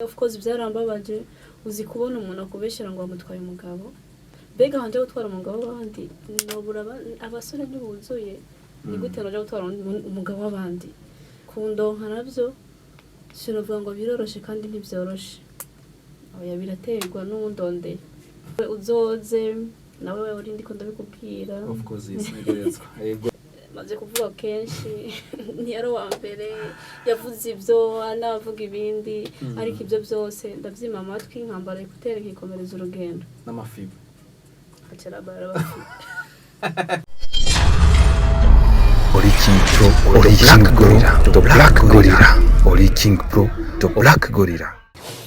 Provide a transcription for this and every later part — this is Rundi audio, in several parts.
Of course byarambabaje. Uzi kubona umuntu akubeshyera ngo wamutwaye umugabo? Mbega wanje gutwara umugabo w'abandi, nobura abasore ntibuzuye? Ni gute noja gutwara umugabo w'abandi? Kundonka navyo sinovuga ngo biroroshe, kandi ntibyoroshe. Oya, biraterwa n'uwundondeye. Uzoze nawe wewe uri, ndiko ndabikubwira. Of course, yes, ntegerezwa, yego. Maze kuvuga kenshi, ntiyari uwa mbere yavuze ibyo, anavuga ibindi, ariko ibyo byose ndabyima amatwi, nkambara écouteurs, nkikomereza urugendo. N'amafibo. Acarabara bafite. Ori King Pro, Ori King Gorilla, The Black Gorilla, Ori King Pro, The Black Gorilla.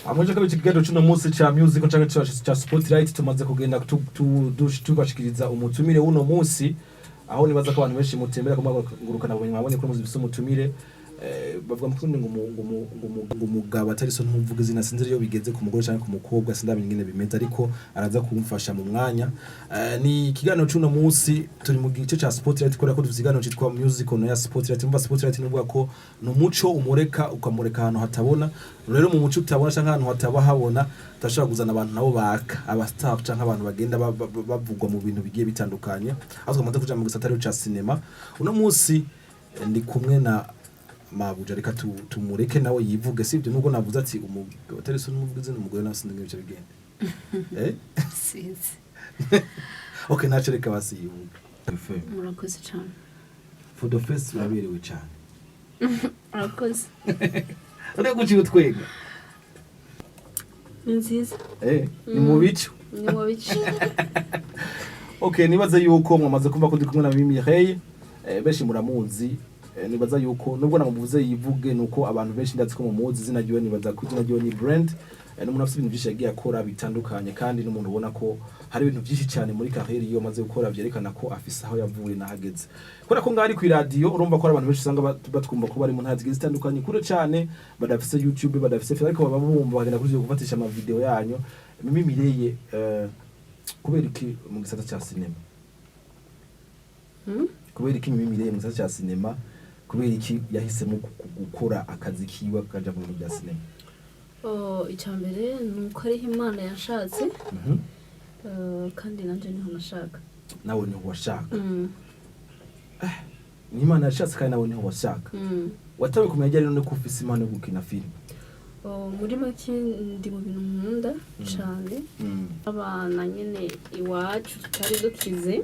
Amuje ko ikiganiro cy'uno munsi ca music canke ca spotlight, tumaze kugenda tubashikiriza umutumire w'uno munsi, aho nibaza ko abantu benshi mutembera ku ngurukana bumenyi mwabonye ko muzi bise umutumire. Bavuga mu Kirundi ngo umugabo atari so ntuvuga izina. Sinzi iyo bigeze ku mugore canke ku mukobwa, sindamenya ingene bimeze, ariko araza kumfasha mu mwanya. Ni ikiganiro c'uno munsi, turi mu gice ca spotlight, kubera ko dufite ikiganiro citwa music on ya spotlight. Umva, spotlight ni ukuvuga ko ni umuco umureka, ukamureka ahantu hatabona. Rero mu muco utabona canke ahantu hataba habona, turashobora kuzana abantu nabo baka aba star canke abantu bagenda bavugwa mu bintu bigiye bitandukanye, aho twamaze kuja mu gisata rero ca cinema. Uno munsi ndi kumwe na mabuja. Reka tumureke nawe yivuge, sibyo? Nubwo navuze ati umugabo atari so n'umuvuga izina, umugore nawe sinzi ngibyo bigenda. Sinzi. Okay, naco reka basi yivuge. Murakoze cyane. For the first, uraberewe cyane. Murakoze. Uri guciye utwega. Ni nziza. Ni mu bicu. Ni mu bice. Okay, nibaza yuko mwamaze kumva ko ndi kumwe na Mimi Mireille. Benshi muramuzi. Nibaza yuko nubwo namuvuze yivuge, nuko abantu benshi ndazi ko mumuzi izina ryiwe. Nibaza ko izina ryiwe ni brand. N'umuntu afite ibintu byinshi yagiye akora bitandukanye, kandi n'umuntu ubona ko hari ibintu byinshi cyane muri carrière yiwe amaze gukora, vyerekana ko afise aho yavuye n'ahageze. Kubera ko ngaho ari kw'iradiyo, urumva ko hari abantu benshi usanga batwumva ko bari mu ntara zigiye zitandukanye kure cane, badafise YouTube, badafise Facebook, ariko baba bumva bagenda kuri gufatisha ama video yanyu. Mimi Mireille, kubera iki mu gisata ca cinema? Hmm? Kubera iki Mimi Mireille mu gisata ca cinema? Kubera iki yahisemo gukora akazi kiwe akaja mu bintu bya cinema? Oh, icya mbere ni uko ariho Imana yashatse. Kandi nanjye niho nashaka. Nawe niho washaka? Ni Imana yashatse kandi nawe niho washaka. Watawe kumenya ryari none ko ufise impano yo gukina filime? Oh, muri make ndi mu bintu nkunda cane. Abana nyene iwacu tutari dukize,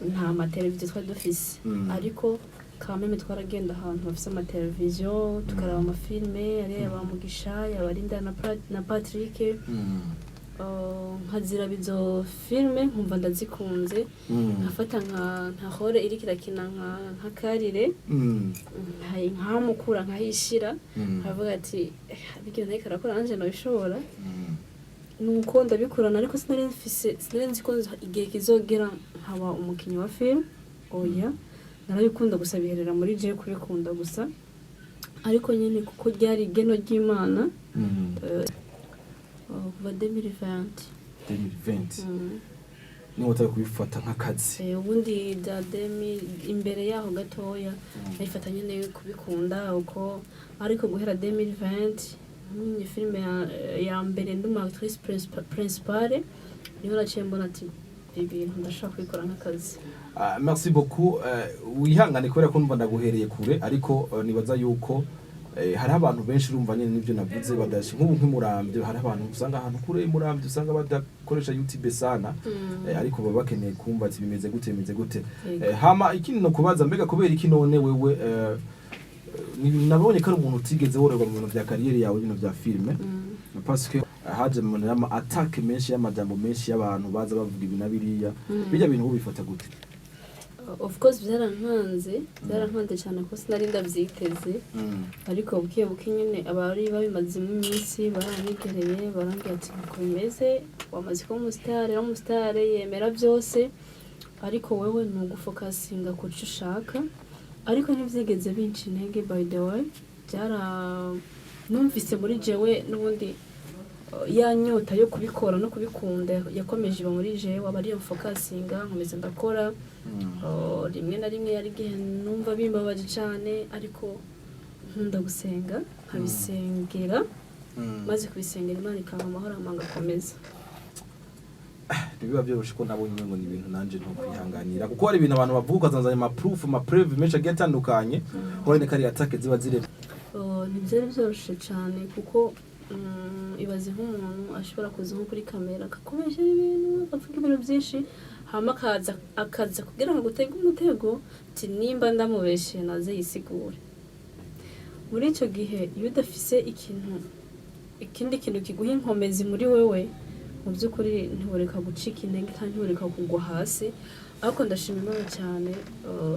nta mateleviziyo twari dufise, ariko kameme twaragenda ahantu bafise amateleviziyo, tukaraba amafilme, ari aba Mugisha, yaba Linda na Patrick. Nkaziraba izo filme, nkumva ndazikunze, nkafata nka rôle iriko irakina nka Karire, nkamukura, nkahishira, nkavuga ati: "Eh, bijya ariko arakora nanje nabishobora." Nuko ndabikurana, ariko sinari mfise, sinari nzi ko igihe kizogera nkaba umukinnyi wa film. Oya, narabikunda gusa, biherera muri je kubikunda gusa, ariko nyine kuko ryari igeno ry'Imana. Kuva 2020. 2020 niba utari kubifata nk'akazi? Ubundi bya demi imbere yaho gatoya nayifata nyine kubikunda uko, ariko guhera 2020 nkinye filime ya mbere ndi umu actrice principale, niho naciye mbona ati ibintu ndashobora kubikora nk'akazi. Ah, merci beaucoup. Wihangane kubera ko numva ndaguhereye kure, ariko nibaza yuko hariho abantu benshi, urumva nyene nivyo navuze, badashe nk'ubu nk'imuramvye. Hariho abantu usanga ahantu kure imuramvye, usanga badakoresha YouTube sana, ariko baba bakeneye kumva ati bimeze gute, bimeze gute. Yego. Hama ikindi no kubaza, mbega kubera iki none wewe, nabonye ko ari umuntu utigeze woroherwa mu bintu vya carrière yawe, ibintu vya filme, parce que haje mu ama attaque menshi, y'amajambo menshi y'abantu baza bavuga ibi na biriya. Bijya bintu ubifata gute? Of course byarankanze, byarankanze cyane ko sinari ndabyiteze, ariko buke buke nyine abari babimazemo iminsi baranyegereye, barambwira ati: "Nuko bimeze, wamaze kuba umusitari, rero umusitari yemera byose, ariko wewe ni ugufokasinga ku cyo ushaka." Ariko ntibyigeze binca intege. By the way, byara numvise muri jewe n'ubundi ya nyota yo kubikora no kubikunda yakomeje iba muri jewe, aba ariyo mfokasinga, nkomeza ndakora. Oh, rimwe na rimwe yari igihe numva bimbabaje cyane, ariko nkunda gusenga, nkabisengera. Maze kubisengera, Imana ikampa amahoro, hama ngakomeza. Ntibiba byoroshe ko nabonye umengo ni ibintu nanje nto kwihanganira, kuko hari ibintu abantu bavuga ukazanzanya ama proof, ama preuve menshi agiye atandukanye, urabona ko ari attaque ziba zire. Oh, ntibyari byoroshye cyane kuko ibaze nk'umuntu ashobora kuza nko kuri kamera akakubeshyera ibintu, akavuga ibintu byinshi, hama akaza kugira ngo agutege umutego, ati nimba ndamubeshyeye naze yisigure. Muri icyo gihe iyo udafise ikintu, ikindi kintu kiguha inkomezi muri wewe, mu by'ukuri ntibureka gucika intege kandi ntibureka kugwa hasi. Ariko ndashima Imana cyane.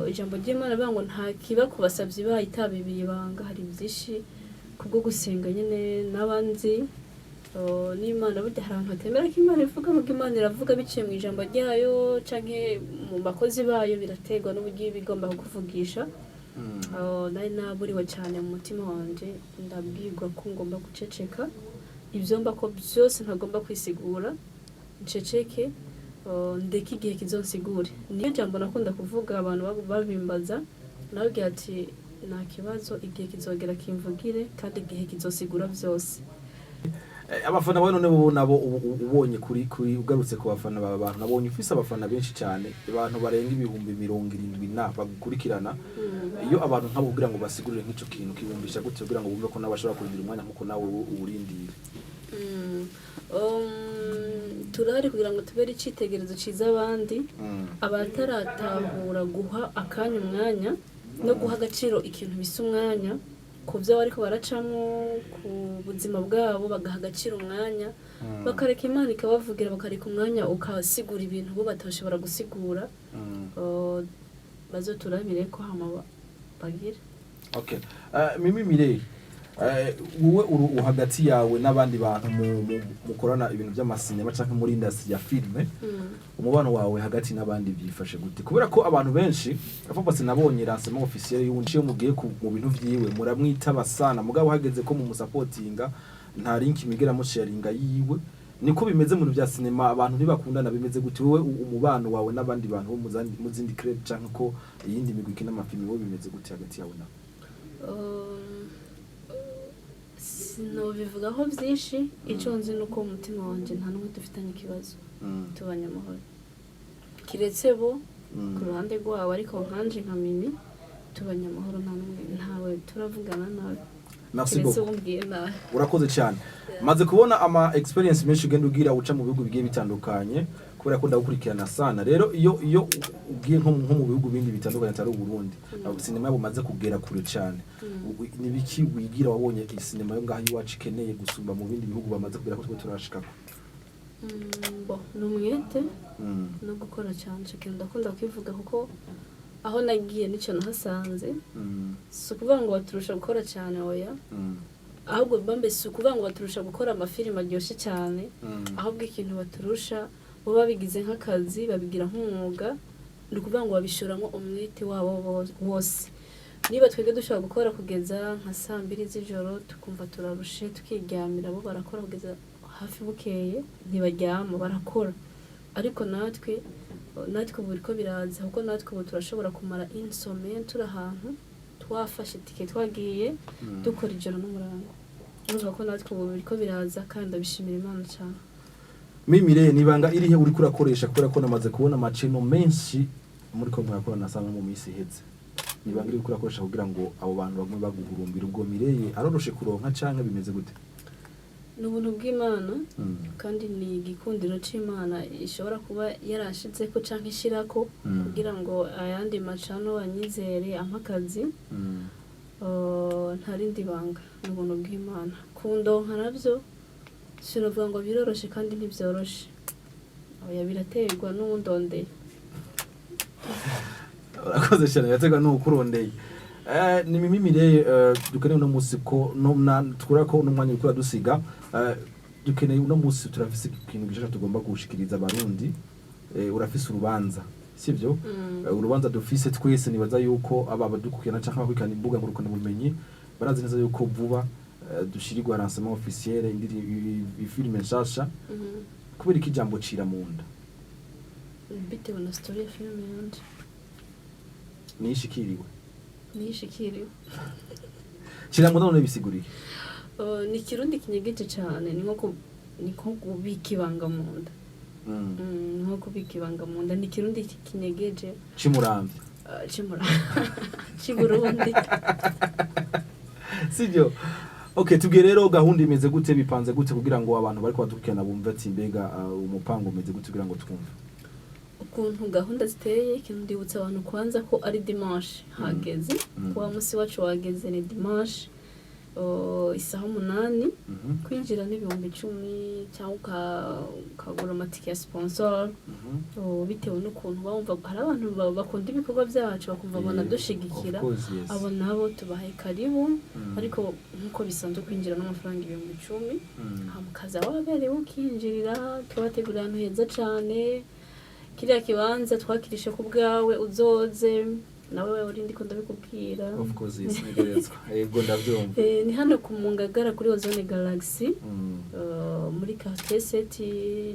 Ijambo ry'Imana rivuga ngo nta kiba ku basabyi bayo itabibiye ibanga. Hari byinshi kubwo gusenga nyine n'abandi n'Imana. Burya hari abantu batemera ko Imana ivuga, nubwo Imana iravuga biciye mu ijambo ryayo canke mu bakozi bayo, biraterwa n'uburyo iba igomba kukuvugisha. Nari naburiwe cyane mu mutima wanje, ndabwirwa ko ngomba guceceka, ibyo mba ko byose ntagomba kwisigura, nceceke, ndeke igihe kizonsigure. Niyo jambo nakunda kuvuga, abantu babimbaza, nababwira ati nta kibazo, igihe kizogera kimvugire kandi igihe kizosigura byose. Abafana bawe none bo nabo ubonye kuri ugarutse ku bafana bawe, abantu nabonye ufise abafana benshi cyane, abantu barenga 70,000 na bagukurikirana. Iyo abantu nk'abo kugira ngo basigurire nk'ico kintu kibumvisha gute, kugira ngo bumve ko nabo bashobora kurindira umwanya nk'uko nawe uwurindira? Turahari kugira ngo tubere icitegererezo ciza abandi abataratahura guha akanya umwanya no guha agaciro ikintu bisa umwanya ku byo bariko baracamo ku buzima bwabo, bagaha agaciro umwanya, bakareka Imana ikabavugira, bakareka umwanya ukasigura ibintu bo batashobora gusigura. Bazoturabire ko hama bagire. Okay. Mimi Mireille, wowe uri hagati yawe n'abandi bantu mukorana ibintu by'amasinema canke muri industry ya filme, umubano wawe hagati n'abandi byifashe gute? Kubera ko abantu benshi afapase nabonye lancement officiel y'undi, iyo mugiye mu bintu vyiwe muramwitaba sana, mugabo hageze ko mu musapotinga nta link migera musharinga yiwe. Niko bimeze mu bintu bya sinema, abantu ntibakundana. Bimeze gute wowe, umubano wawe n'abandi bantu bo mu zindi club canke ko iyindi migwi ikina amafilme, wowe bimeze gute hagati yawe nabo? Sinobivugaho byinshi. Icyo nzi ni uko mu mutima wanjye nta n'umwe dufitanye ikibazo, tubanye amahoro, kiretse bo ku ruhande rwabo. Ariko nkanje nka Mimi tubanye amahoro, nta n'umwe, ntawe turavugana nabi, Merci kiretse beaucoup. umbwiye nabi. Urakoze cyane. Maze kubona ama experience menshi ugenda ugira uca mu bihugu bigiye bitandukanye, kubera ko ndagukurikirana sana. Rero iyo ugiye nko mu bihugu bindi bitandukanye atari Uburundi, sinema yabo maze kugera kure cyane, ni biki wigira wabonye iyi sinema yo ngaho iwacu ikeneye gusumba mu bindi bihugu bamaze kugera ko twe turashikako? Bo ni umwete no gukora cyane. Icyo kintu ndakunda kwivuga kuko aho nagiye nicyo nahasanze. Si ukuvuga ngo baturusha gukora cyane, oya. Ahubwo bambe si ukuvuga ngo baturusha gukora amafilime aryoshye cyane, ahubwo ikintu baturusha, bo babigize nk'akazi, babigira nk'umwuga. Ni ukuvuga ngo babishoramo umwete wabo wose. Niba twebwe dushobora gukora kugeza nka saa 2 z'ijoro tukumva turarushe tukiryamira, bo barakora kugeza hafi bukeye, ntibaryama, barakora. Ariko natwe ubu biriko biraza, kuko natwe ubu turashobora kumara insome turi ahantu, twafashe itike, twagiye dukora ijoro n'umurango. Urumva ko natwe ubu biriko biraza kandi ndabishimira Imana cyane. Mimire, nibanga irihe uriko urakoresha? Kubera ko namaze kubona amaceno menshi muri ko murakorana sana mu minsi iheze, nibanga iri uriko urakoresha kugira ngo abo bantu bagume baguhurumbira? Ubwo Mireye aroroshe kuronka canke bimeze gute? Ni ubuntu bw'Imana kandi ni igikundiro c'Imana ishobora kuba yarashizeko canke ishirako kugira ngo ayandi macano anyizere ampe akazi. Nta rindi banga, ni ubuntu bw'Imana. Kundonka navyo sinovuga ngo biroroshe kandi ntibyoroshe, oya, biraterwa n'uwundondeye. Urakoze cyane, biraterwa n'ukurondeye. Ni Mimi Mireye. Dukeneye uno munsi ko no tukura ko n'umwanya uriko uradusiga. Dukeneye uno munsi, turafise ikintu gishasha tugomba gushikiriza Abarundi. Urafise urubanza, sivyo? Mm. Urubanza dufise twese, nibaza yuko aba badukurikirana canke abakurikirana imbuga ngurukana bumenyi barazi neza yuko vuba dushirirwa lancement officiel indiri filime nshasha. Kubera iki ijambo cira mu nda? Bitewe na story ya filime yanje. Nishikiriwe. Niyishikiriwe. Cira mu nda none bisiguriye? Ni Ikirundi kinyegeje cyane, ni nko kubika ibanga mu nda. Ni nko kubika ibanga mu nda, ni Ikirundi kinyegeje. Cimuramvya. C'i Burundi. Sibyo? Okay, tubwiye rero, gahunda imeze gute, bipanze gute, kugira ngo abantu bariko badukurikirana bumve ati mbega umupango umeze gute, kugira ngo twumve. Ukuntu gahunda ziteye, ikintu ndibutsa abantu kwanza ko ari dimanche hageze. Wa musi wacu wageze, ni dimanche, isaha 8. Kwinjira n'10,000 cyangwa ukagura amatike ya sponsor. Bitewe n'ukuntu bumva, hari abantu bakunda ibikorwa byacu, bakumva banadushigikira. Of course, yes. Abo nabo tubahaye karibu. Ariko nk'uko bisanzwe, kwinjira n'amafaranga 10,000. Hama ukaza waberewe, ukinjirira, tubategurira ahantu heza cane. Kiriya kibanza twakirishe ku bwawe, uzoze nawe uri, ndiko ndabikubwira. Of course, yes, ntegerezwa, yego, ndabyumva. Ni hano ku Mungagara kuri Ozone Galaxy. Muri quartier sept,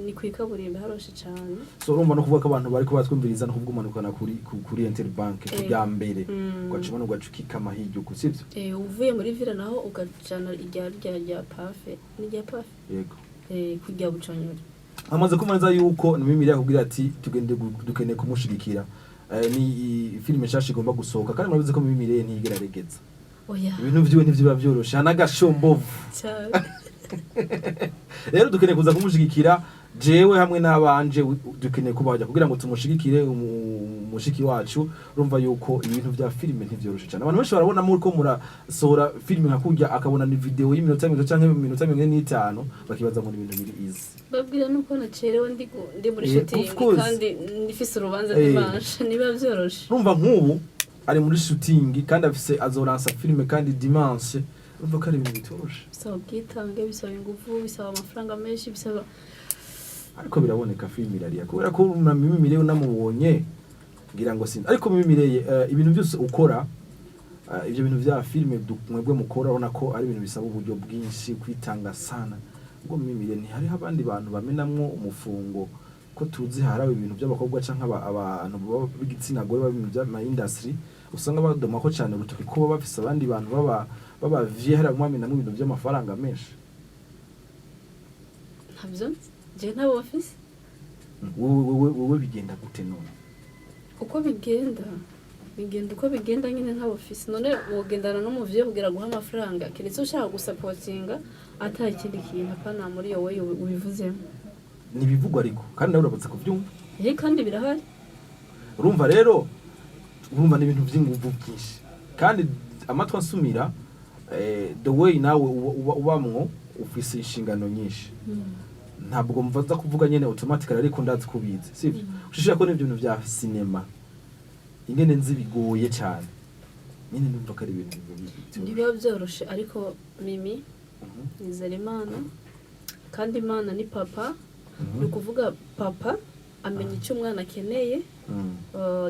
ni ku ikaburimbo, haroshe cane. So urumva no kuvuga ko abantu bariko batwumviriza, no kuvuga umanukana kuri Interbank ku bya mbere, ugaca ubona, ugaca ukikama hirya uko, sivyo? Uvuye muri ville naho ugacana irya pafe, ni irya pafe. Yego. Kurya buconyori. Amaze kumva neza yuko ni Mimi yakubwira ati tugende dukeneye kumushigikira. Ni filime nshasha igomba gusohoka, kandi murabizi ko Mimi rero ntiyigera aregeza. Oya. Ibintu vyiwe ntivyiba vyoroshe n'agashombovu. Cyane. Rero dukeneye kuza kumushigikira, jewe hamwe n'abanje dukeneye kubajya kugira ngo tumushigikire umushiki wacu. Urumva yuko ibintu vya filime ntivyoroshe cyane. Abantu benshi barabona muri ko murasohora filime nka kurya, akabona ni video y'iminota 30 canke iminota 45, bakibaza ngo ni ibintu biri easy. Babwira nuko nacerewe, ndi muri shooting. Of course. Kandi ndifise urubanza dimanche, niba vyoroshe. Urumva nk'ubu ari muri shooting kandi afise azoransa filime kandi dimanche, urumva ko ari ibintu bitoroshe. Bisaba ubwitange, bisaba ingufu, bisaba amafaranga menshi, bisaba Ariko biraboneka, filime irariya, kubera ko na Mimi Mireille unamubonye ngira ngo sinzi, ariko Mimi Mireille, ibintu byose ukora, ibyo bintu vya filime mwebwe mukora, urabona ko ari ibintu bisaba uburyo bwinshi, kwitanga sana. Ubwo Mimi Mireille, ntihariho abandi bantu bamenamwo umufungo ko tuzi harawe ibintu by'abakobwa canke abantu baba b'igitsina gore baba ibintu by'ama industry, usanga badomako cane urutoki ko baba bafise abandi bantu baba vie hariya mwamenamwo ibintu by'amafaranga menshi? Ntabyo nzi, jewe ntabo bafise. Wowe bigenda gute none? Uko bigenda, bigenda uko bigenda nyine, ntabo bafise. None wogendana n'umuvyeyi kugira guha amafaranga, keretse ushaka gusapotinga ata ikindi kintu, apana muri iyo way ubivuzemo. Ntibivugwa, ariko kandi nawe urabatse kubyumva. Kandi birahari. Urumva rero, urumva ni ibintu by'inguvu byinshi, kandi amatwi ansumira, the way nawe ubamwo ufise inshingano nyinshi. Ntabwo mvaza kuvuga nyene automatically, ariko ndazi kubizi, sivyo? Ushishira ko n'ibyo bintu vya cinema ingene nzi bigoye cyane nyene, numva ko ari ibintu Ntibiba byoroshe, ariko Mimi nizera Imana, kandi Imana ni papa. Ni ukuvuga papa amenya icyo umwana akeneye.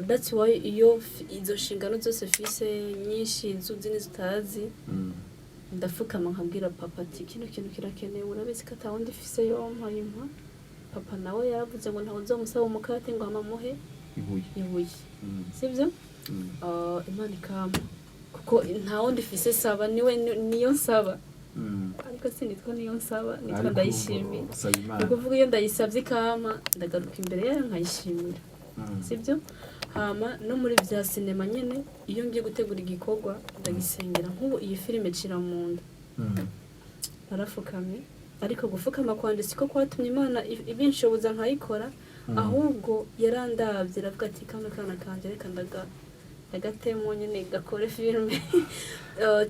That's why iyo izo nshingano zose fise nyinshi nzuzi n'izitazi, ndafukama nkabwira papa ati kino kintu kirakenewe, urabizi ko atawundi fise yompa impa. Papa nawe yaravuze ngo ntawe uzomusaba umukate ngo amamuhe ibuye. Ibuye. Sibyo? Imana ikampa, kuko nta wundi fise saba, niwe niyo nsaba. Ariko sinitwa niyo nsaba, nitwa Ariko Ndayishimiye. usaba Imana. Ni ukuvuga iyo ndayisabye ikampa, ndagaruka imbere yayo nkayishimira. Sibyo? Hama no muri bya sinema nyene, iyo ngiye gutegura igikorwa ndagisengera. Nk'ubu iyi filime cira mu nda, narafukamye, ariko gufukama kwanje siko kwatumye Imana ibinshoboza nkayikora. Ahubwo yarandavye, iravuga ati kano kana kanje reka ndagatemo nyene gakore filime.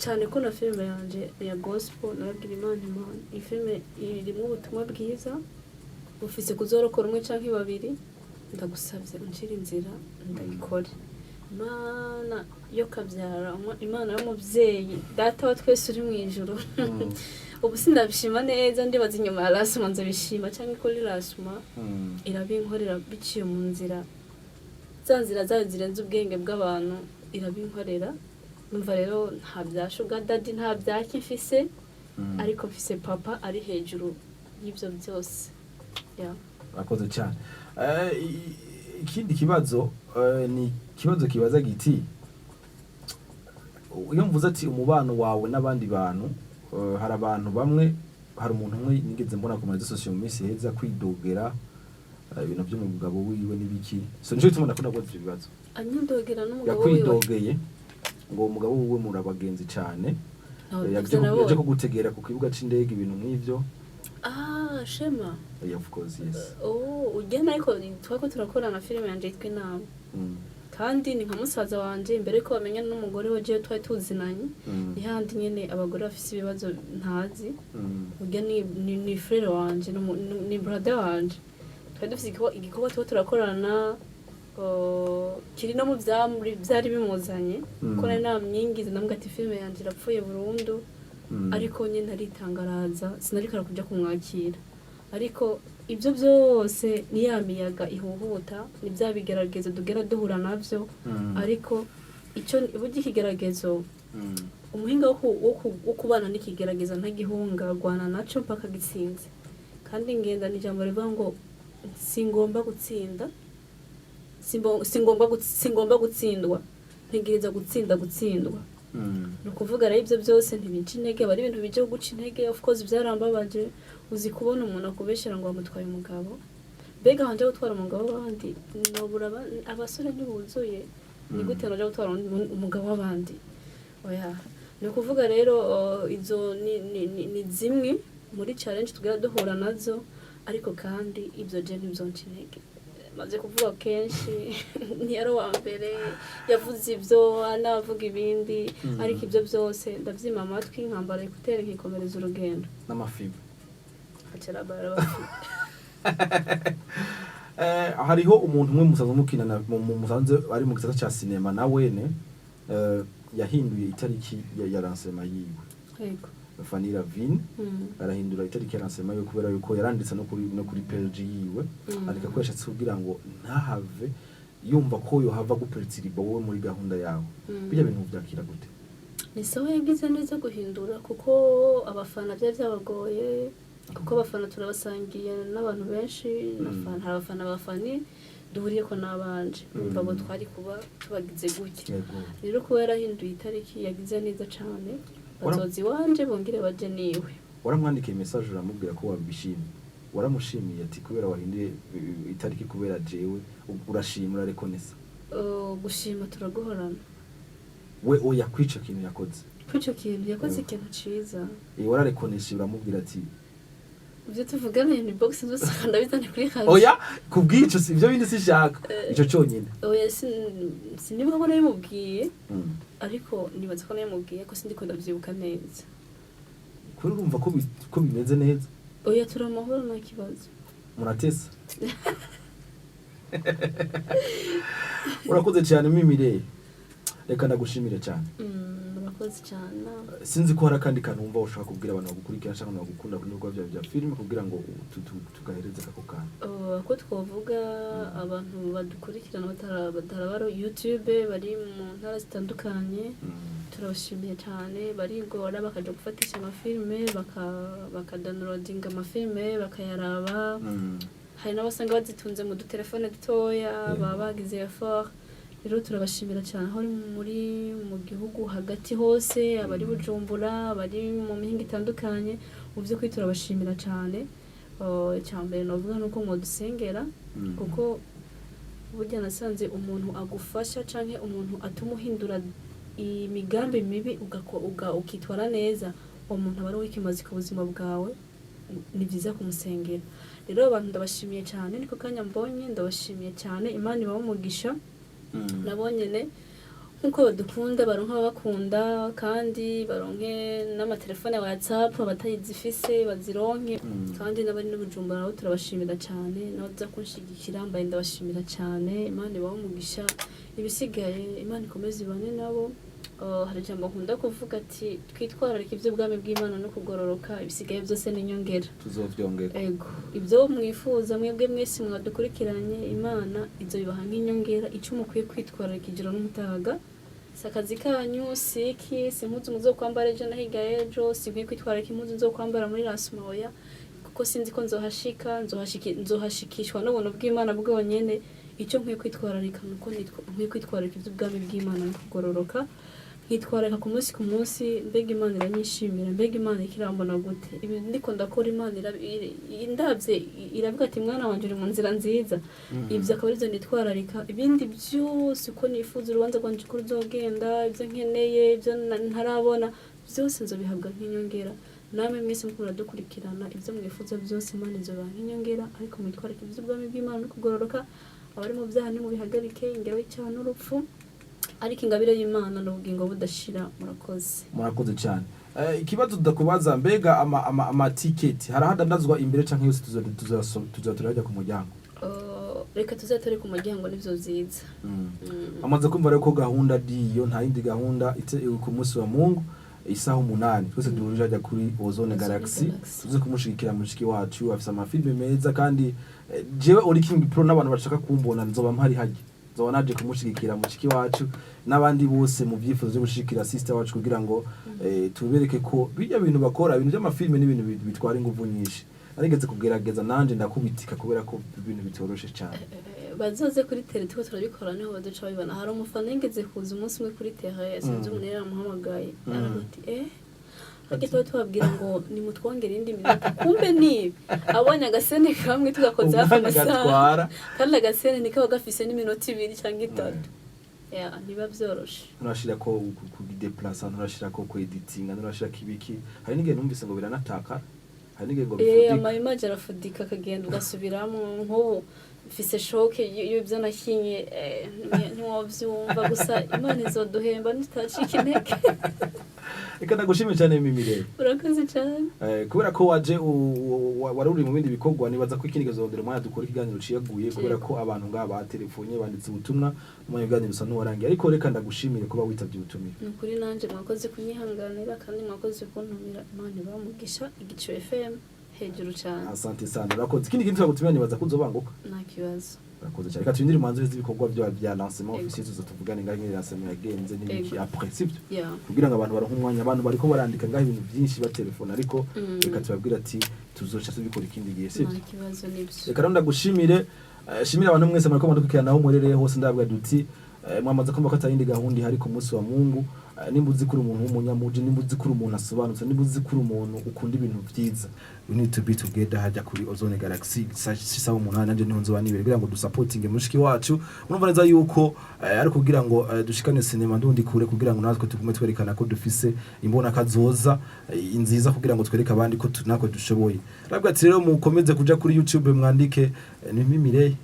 Cane ko na filime yanje ya gospel, narabwira Imana: Imana, iyi filime irimwo ubutumwa bwiza bufise kuzorokora umwe canke babiri, ndagusavye uncire inzira ndayikore. Imana yo kabyara, Imana y'umuvyeyi, data wa twese uri mu ijuru. Ubu sindabishima neza, ndibaza inyuma ya rasuma nzabishima, cyangwa kuri rasuma. Irabinkorera biciye mu nzira, za nzira zayo zirenze ubwenge bw'abantu, irabinkorera. Numva rero nta bya sugar daddy, nta byaki mfise, ariko mfise papa ari hejuru y'ibyo byose. Yeah. Urakoze cyane. Ikindi kibazo, ni ikibazo kibaza giti: iyo mvuze ati umubano wawe n'abandi bantu Hari abantu bamwe, hari umuntu umwe nigeze mbona ku maréseaux sociaux mu minsi heza kwidogera ibintu by'umugabo wiwe n'ibiki. So nico gituma ndakunda kubaza ivyo bibazo. Anyidogera n'umugabo wiwe? Yakwidogeye ngo umugabo wiwe muri abagenzi cane. Ntawe Yaje byiza yaje nabonye. kugutegera ku kibuga c'indege, ibintu nk'ivyo. Ah, Shema? Yeah, of course, yes. Oh, ugenda, ariko twariko turakorana filime yanje yitwa Inama. Kandi ni nka musaza wanje imbere yuko bamenya n'umugore we, jewe twari tuzinanye. Ni handi nyene abagore bafise ibibazo ntazi. Urya ni frère wanje, ni brother wanje. Twari dufise igikorwa tuba turakorana, kiri no mu vyari bimuzanye. Ko nari namwingize, ndamubwira ati filime yanje irapfuye burundu. Ariko nyene aritangaraza, sinarikara kuja kumwakira. Ariko ibyo byose ni ya miyaga ihuhuta, ni bya bigeragezo tugera duhura navyo. Ariko icyo burya ikigeragezo, umuhinga wo kubana n'ikigeragezo ntagihunga, agwana naco mpaka gitsinze. Kandi ngenda ni ijambo rivuga ngo singomba gutsinda, singomba gutsindwa, ntegereza gutsinda gutsindwa. Ni ukuvuga rero ibyo byose ntibica intege, aba ari ibintu bijya guca intege. Of course byarambabaje. Uzi kubona umuntu akubeshyera ngo wamutwaye umugabo? Mbega wanje gutwara umugabo w'abandi, nobura abasore ntibuzuye, ni gute noja gutwara umugabo w'abandi? Oya. Ni ukuvuga rero izo ni zimwe muri challenge tugera duhura nazo. Ariko kandi ibyo je ntibyonca intege. Maze kuvuga kenshi, ntiyari uwa mbere yavuze ibyo, anavuga ibindi. Ariko ibyo byose ndabyima amatwi, nkambara écouteurs, nkikomereza urugendo. N'amafibe. Acarabara bafite. Hariho umuntu umwe musanzwe mukinana musanzwe ari mu gisata ca sinema, na wene yahinduye itariki ya lancement yiwe. Yego. Fanny Lavine. Arahindura itariki ya lancement yiwe kubera yuko yaranditse no kuri page yiwe, ariko ko yashatse kugira ngo ntahave yumva ko yohava guperturba wowe muri gahunda yawe. Bijya bintu vyakira gute? Ni sawa, yagize neza guhindura, kuko abafana byari byabagoye, kuko abafana turabasangiye n'abantu benshi. Hari abafana ba Fanny duhuriye ko n'abanje, urumva abo twari kuba tubagize gutya. Rero kuba yarahinduye itariki, yagize neza cane. Bazoza iwanje bongere baje niwe. Waramwandikiye message, uramubwira ko wabishimye, waramushimiye ati kubera wahinduye itariki kubera jewe, urashima, urarekonesa? Gushima turaguhorana. We oya, kwica kintu yakoze. Kuri ico kintu yakoze, ikintu ciza. Wararekonesha, uramubwira ati Ibyo tuvugana ni box zose ndabizane kuri radio. Oya, kubw'ico si ibyo bindi sishaka, ico cyonyine. Oya, sinibuka ko nabimubwiye. Ariko nibaza ko nabimubwiye, ko sindiko ndavyibuka neza. Kuri urumva ko bimeze neza? Oya, turi amahoro, nta kibazo. Muratesa. Urakoze cyane Mimire, reka ndagushimire cyane. Murakoze cyane. Sinzi ko hari akandi kantu wumva ushaka kubwira abantu bagukurikira cyangwa abantu bagukunda ku bikorwa byawe bya filime, kugira ngo tugahereze ako kantu. Ko twavuga abantu badukurikirana batarabara YouTube, bari mu ntara zitandukanye, turabashimiye cyane. Barigora bakaja gufatisha amafilme, bakadownloadinga amafilme, bakayaraba. Hari n'abasanga bazitunze mu dutelefone dutoya, baba bagize effort. Rero turabashimira cyane aho muri mu gihugu hagati hose, abari Bujumbura, abari mu mihinga itandukanye, mu by'ukuri turabashimira cyane. Icya mbere navuga ni uko mwadusengera, kuko burya nasanze umuntu agufasha canke umuntu atuma uhindura imigambi mibi, ukitwara neza, uwo muntu aba ari uw'ikimazi ku buzima bwawe. Ni byiza kumusengera. Rero abantu ndabashimiye cyane, niko kanya mbonye, ndabashimiye cyane. Imana ibahe umugisha. Nabo nyene nkuko badukunda, baronke ababakunda, kandi baronke n'amatelefone ya WhatsApp, abatayizifise bazironke. Kandi n'abari n'Ubujumbura nabo turabashimira cyane, nabo baza kunshigikira mbaye ndabashimira cyane. Imana ibahe umugisha. Ibisigaye Imana ikomeze ibane nabo. Hari ijambo nkunda kuvuga ati twitwararike iby'ubwami bw'Imana no kugororoka, ibisigaye byose ni inyongera. Tuzovyongera. Ego, ibyo mwifuza mwebwe mwese mwadukurikiranye, Imana ibyo bibaha nk'inyongera. Icyo mukwiye kwitwararika ijoro n'umutaga si akazi kanyu, si iki, si impuzu muzokwambara ejo na hirya y'ejo. Si nkwiye kwitwararika impuzu nzokwambara muri lancement, oya, kuko sinzi ko nzohashika, nzohashikishwa n'ubuntu bw'Imana bwonyene. Icyo nkwiye kwitwararika ni uko nkwiye kwitwararika iby'ubwami bw'Imana no kugororoka. Nkitwararika ku munsi ku munsi: mbega Imana iranyishimira? Mbega Imana ikirambona gute? Ibi ndiko ndakora, Imana indavye iravuga ati: "Mwana wanje, uri mu nzira nziza." Ibyo akaba aribyo nitwararika. Ibindi byose, uko nifuza urubanza rwanje uko ruzogenda, ibyo nkeneye, ibyo ntarabona byose, nzobihabwa nk'inyongera. Namwe mwese muko muradukurikirana, ibyo mwifuza byose Imana izobaha nk'inyongera, ariko mwitwararike iby'ubwami bw'Imana no kugororoka. Abari mu byaha nimubihagarike. Ingero y'icyaha n'urupfu, ariko ingabire y'Imana ni ubugingo budashira. Murakoze. Murakoze cyane. Ikibazo tudakubaza, mbega amatiketi hari ahadandazwa imbere canke yose tuzoza turajya ku muryango? Reka tuzatore ku muryango, nivyo vyiza. Amaze kumva rero ko gahunda diyo, nta yindi gahunda ku munsi wa Mungu isaha 8 twese duhurije hajya kuri Ozone Ozone Galaxy, Galaxy. tuze kumushigikira mushiki wacu. Afise amafilme meza kandi jewe Ori King Pro n'abantu bashaka kumbona, nzoba mpari hajya, nzoba naje kumushigikira mushiki wacu n'abandi bose mu byifuzo byo gushigikira sister wacu, kugira ngo tubereke ko bijya bintu bakora, ibintu by'amafilme n'ibintu bitwara inguvu nyinshi. Narigeze kugerageza nanje ndakubitika kubera ko ibintu bitoroshe cyane. Bazoze kuri terrain, turiko turabikora, niho baduca babibona. Hari umufana yigeze kuza umunsi umwe kuri terrain, sinzi umuntu yari yaramuhamagaye, aravuga ati: "Harya tuba tubabwira ngo nimutwongere indi minota, kumbe nibi." Abonye agasene kamwe tugakoze hafi Umwanya amasaha gatwara. Kandi agasene ntikaba gafise n'iminota 2 cyangwa 3. Ya, ntibiba vyoroshe. Nturashira ko kugideplasa, nturashira ko kweditinga, nturashira ko ibiki. Hari n'igihe numvise ngo biranataka, hari n'igihe ngo bifudika. Ama image arafudika, akagenda ugasubiramo. Nk'ubu mfise choc y'ibyo nakinye, ntiwovyumva. Gusa Imana izoduhemba nitacika intege. Reka ndagushimire cyane, Mimire. Urakoze cyane. Kubera ko waje wari uri mu bindi bikorwa, nibaza ko ikindi kizondera umwanya dukora ikiganiro ciyaguye, kubera ko abantu ngaha batelefonye, banditse ubutumwa, umwanya w'ibiganiro usa n'uwarangiye. Ariko reka ndagushimire kuba witabye ubutumire. Ni ukuri nanjye mwakoze kunyihanganira, kandi mwakoze kuntumira. Imana ibamugisha. Igicu FM hejuru cyane. Asante sana, urakoze. Ikindi kintu twagutumira, nibaza ko uzobanguka. Nta kibazo. Urakoze cyane. Reka turindire umwanzuro w'ibikorwa bya lancement Ego. officiel, tuza tuvugane ngaho ingene lancement yagenze n'ibiki Ego. après, sibyo? Ya. Kugira ngo abantu baronke umwanya. Abantu bariko barandika ngaho ibintu byinshi batelefona, ariko reka tubabwire ati tuzoca tubikora ikindi gihe, sibyo? Nta kibazo, nibyo. Reka rero ndagushimire, shimire abantu mwese muriko mudukurikirana aho muherereye hose. Ndabwa duti mwamaze kumva ko atayindi gahunda ihari ku munsi wa Mungu. Nimba uzi ko uri umuntu w'umunyamuji, nimba uzi ko uri umuntu asobanutse, nimba uzi ko uri umuntu ukunda ibintu vyiza, we need to be together hajya kuri Ozone Galaxy isaha 8. Nanje niho nzoba nibere kugira ngo dusapotinge mushiki wacu. Murumva neza yuko ari kugira ngo dushikane sinema ndundi kure, kugira ngo natwe tugume twerekana ko dufise imbona kazoza nziza, kugira ngo twereke abandi ko natwe dushoboye. Rabwa ati rero mukomeze kuja kuri YouTube mwandike ni Mimire.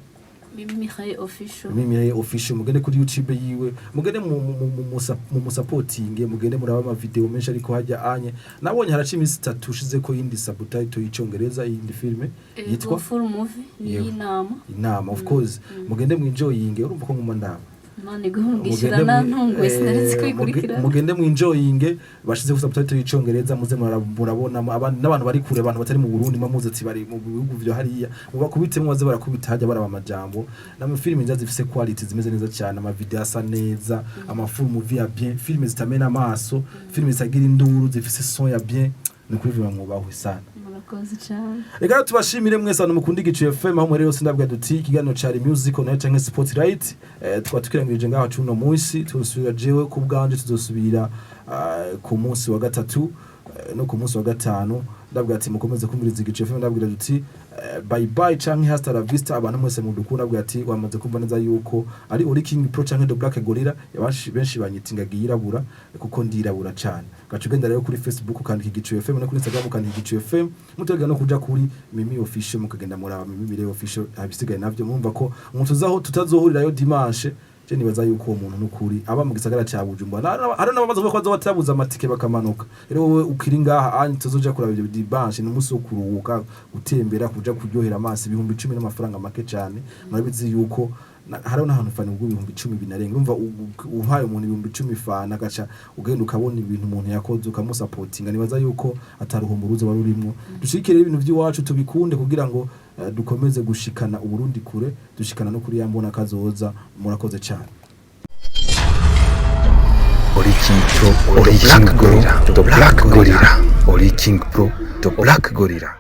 Mimi Mihaye Official. Mimire Official. Mugende kuri YouTube yiwe, mugende mu musapotinge, mugende muraba ama video menshi. Ariko hajya anye nabonye haraca iminsi 3 ushize ko yindi subtitle y'icongereza, yindi filme yitwa Full movie ni Yego. inama. Inama, of course. Mugende mwinjoyinge, urumva ko nguma ndaba. Imana iguhe umugisha, nantunguye, sinari nzi ko ikurikirana. Mugende mwinjoyinge, bashize subtitle y'icongereza, muze murabona abandi n'abantu bari kure, abantu batari mu Burundi, muze ati bari mu bihugu vyo hariya, mubakubitemo baze barakubita hajya baraba amajambo n'ama filime nziza zifise quality zimeze neza cyane, ama video asa neza, ama full movie ya bien, filime zitamena amaso, filime zitagira induru, zifise son ya bien. Ni kuri biba mwubahwe sana. Murakoze cyane. Reka rero tubashimire mwese abantu mukunda Igicu FM aho muri yose. Ndabwira duti ikiganiro cari music on canke spotlight, tukaba tukirangirije ngaho cuno munsi. Tuzosubira, jewe ku bwanje tuzosubira ku munsi wa gatatu no ku munsi wa gatanu. Ndabwira ati mukomeze kumviriza Igicu FM. Ndabwira duti bye bye canke hasta la vista. Abantu mwese mudukunda, ndabwira ati wamaze kumva neza yuko ari Ori King Pro canke The Black Gorilla. Yabashi benshi banyitinga yirabura kuko ndirabura cyane. Gaca ugenda rero kuri Facebook ukandika Igicu FM, no kuri Instagram ukandika Igicu FM, mutega no kuja kuri Mimi Official, mukagenda muraba Mimi Mire Official. Abisigaye navyo murumva ko umuntu tuzaho tutazohurirayo dimanche. Je nibaza yuko uwo muntu nukuri aba mu gisagara ca Bujumbura. Hari n'ababaza ko bazoba batabuze amatike bakamanuka. Rero wowe ukiri ngaha anyi tuzoja kuraba ivyo dimanche, ni umunsi wo kuruhuka, gutembera, kuja kuryohera amaso. 10,000 n'amafaranga make cyane. Murabizi yuko hariho n'ahantu fana ubwo 10,000 binarenga. Urumva uhaye umuntu 10,000 fana, agaca ugenda ukabona ibintu umuntu yakoze, ukamusapotinga, nibaza yuko ataruhombo ruza wari urimwo. Dushigikire ibintu by'iwacu, tubikunde, kugira ngo dukomeze gushikana Uburundi kure, dushikana no kuri ya mbona kazoza. Murakoze cyane. Ori King Pro, Ori King Pro, The Black Gorilla. Ori King Pro, The Black Gorilla.